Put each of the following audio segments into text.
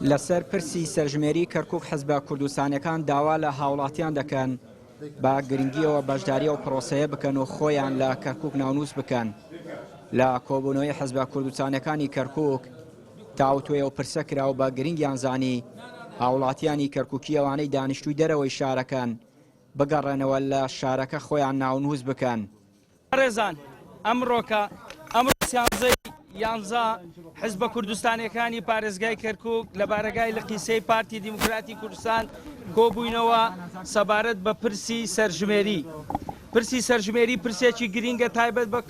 لەسەر پرسی سەرژمێری کەرکوک حزبە کوردستانیەکان داوا لە هاوڵاتیان دەکەن بە گرنگیەوە بەشداری ئەو پرۆسەیە بکەن و خۆیان لە کەرکوک ناونووس بکەن. لە کۆبوونەوەی حزبە کوردستانیەکانی کەرکوک تاوتوێ ئەو پرسە کرا و بە گرنگیان زانی هاوڵاتیانی کەرکوکی ئەوانەی دانیشتووی دەرەوەی شارەکەن بگەڕێنەوە لە شارەکە خۆیان ناونووس بکەن. بەڕێزان ئەمڕۆکە ئەمڕۆ سیانزەی یانزە حزبە کوردستانیەکانی پارێزگای کەرکک لە بارەگای لقی سێی پارتی دیموکراتی کوردستان کۆبووینەوە سەبارەت بە پرسی سەرژمێری. پرسی سەرژمێری پرسێکی گرینگە تایبەت بە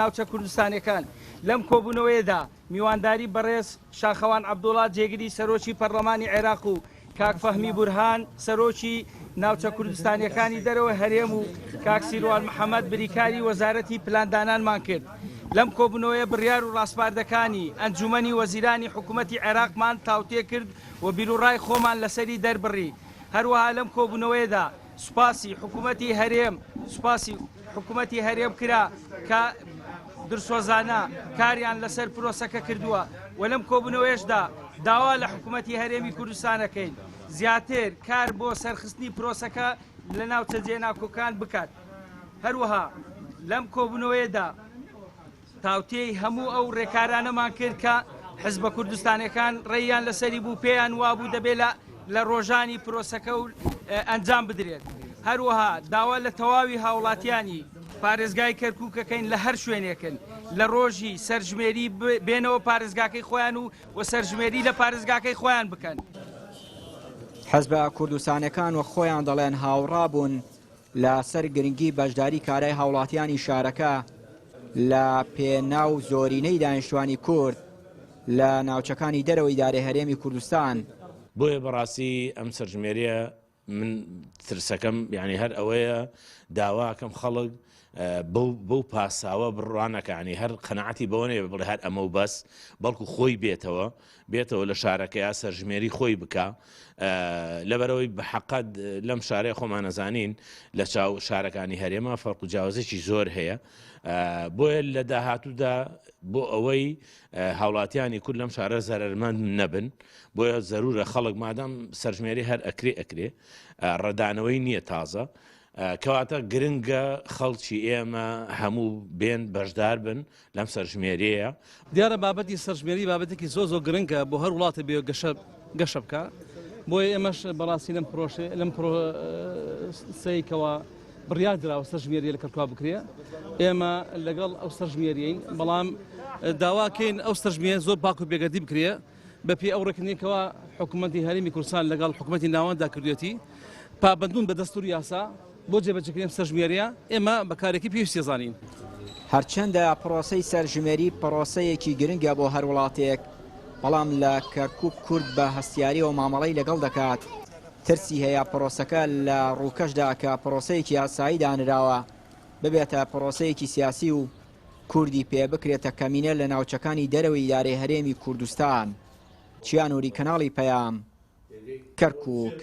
ناوچە کوردستانیەکان. لەم کۆبوونەوەیەدا میوانداری بەڕێز شاخەوان عەبدوڵا جێگری سەرۆکی پەڕلەمانی عێراق و کاک فەهمی بورهان سەرۆکی ناوچە کوردستانیەکانی دەرەوەی هەرێم و کاک سیروان محەمەد بریکاری وەزارەتی پلاندانانمان کرد. لەم کۆبونەوەیە بڕیار و ڕاسپاردەکانی ئەنجومەنی وەزیرانی حکومەتی عێراقمان تاوتێ کرد و بیروڕای خۆمان لەسەری دەربڕی. هەروەها لەم کۆبونەوەیەدا سوپاسی حکومەتی هەرێم سوپاسی حکومەتی هەرێم کرا کە درسۆزانە کاریان لەسەر پرۆسەکە کردووە و لەم کۆبوونەوەیشدا داوا لە حکومەتی هەرێمی کوردستانەکەین زیاتر کار بۆ سەرخستنی پرۆسەکە لە ناوچە جێناکۆکان بکات. هەروەها لەم کۆبوونەوەیەدا تاوتێی هەموو ئەو ڕێکارانەمان کرد کە حزبە کوردستانەکان ڕێیان لەسەری بوو پێیان وابوو دەبێت لە لە ڕۆژانی پرۆسەکە و ئەنجام بدرێت. هەروەها داوا لە تەواوی هاوڵاتیانی پارێزگای کەرکووکەکەین لە هەر شوێنێکن لە ڕۆژی سەرژمێری بێنەوە پارێزگاکەی خۆیان و و سەرژمێری لە پارێزگاکەی خۆیان بکەن. حزبە کوردستانەکان وەک خۆیان دەڵێن هاوڕا بوون لە سەر گرنگی بەشداری کارای هاوڵاتیانی شارەکە لە پێناو زۆرینەی دانیشتوانی کورد لە ناوچەکانی دەرەوەی دارەی هەرێمی کوردستان. بۆیە بەڕاستی ئەم سەرژمێریە من ترسەکەم یانی هەر ئەوەیە داواکەم خەڵک بەو بەو پاساوە بڕوانەکە ینی هەر قەنەعەتی بەوە نەیە بڵێ هەر ئەمە و بەس بەڵکو خۆی بێتەوە بێتەوە لە شارەکەیا سەرژمێری خۆی بکا لەبەرەوەی بە حەقەت لەم شارەی خۆمانەزانین لە چاو شارەکانی هەرێمە فەرق و جیاوازێکی زۆر هەیە بۆیە لە داهاتوودا بۆ ئەوەی هاوڵاتیانی کورد لەم شارە زەرەرمەند نەبن بۆیە زەرورە خەڵک مادام سەرژمێری هەر ئەکرێ ئەکرێ ڕەدانەوەی نییە تازە کەواتە گرنگە خەڵکی ئێمە هەموو بێن بەشدار بن لەم سەرژمێریەیە. دیارە بابەتی سەرژمێری بابەتێکی زۆر زۆر گرنگە بۆ هەر وڵاتێ بێ گەشە گەشە بکا بۆیە ئێمەش بەڕاستی لەم پرۆشێ لەم پرۆسەیەکەوە بڕیار دراوە سەرژمێریە لە کەرکوک بکرێ ئێمە لەگەڵ ئەو سەرژمێریین بەڵام داواکەین ئەو سەرژمێر زۆر پاک و بێگەردی بکرێ بەپێی ئەو ڕێککەتنەی کەوا حکوومەتی هەرێمی کوردستان لەگەڵ حکوومەتی ناوەنددا کردوێتی پابەندبوون بە دەستوور یاسا بۆ جێبەجێکردنی ئەم سەرژمێرییە ئێمە بە کارێکی پێویستی دەزانین. هەرچەندە پرۆسەی سەرژمێری پرۆسەیەکی گرنگە بۆ هەر وڵاتێک، بەڵام لە کەرکوک کورد بە هەستیارییەوە مامەڵەی لەگەڵ دەکات، ترسی هەیە پرۆسەکە لە ڕووکەشدا کە پرۆسەیەکی یاسایی دانراوە، ببێتە پرۆسەیەکی سیاسی و کوردی پێ بکرێتە کەمینە لە ناوچەکانی دەرەوەی ئیدارەی هەرێمی کوردستان. چیا نوری کەناڵی پەیام، کەرکوک.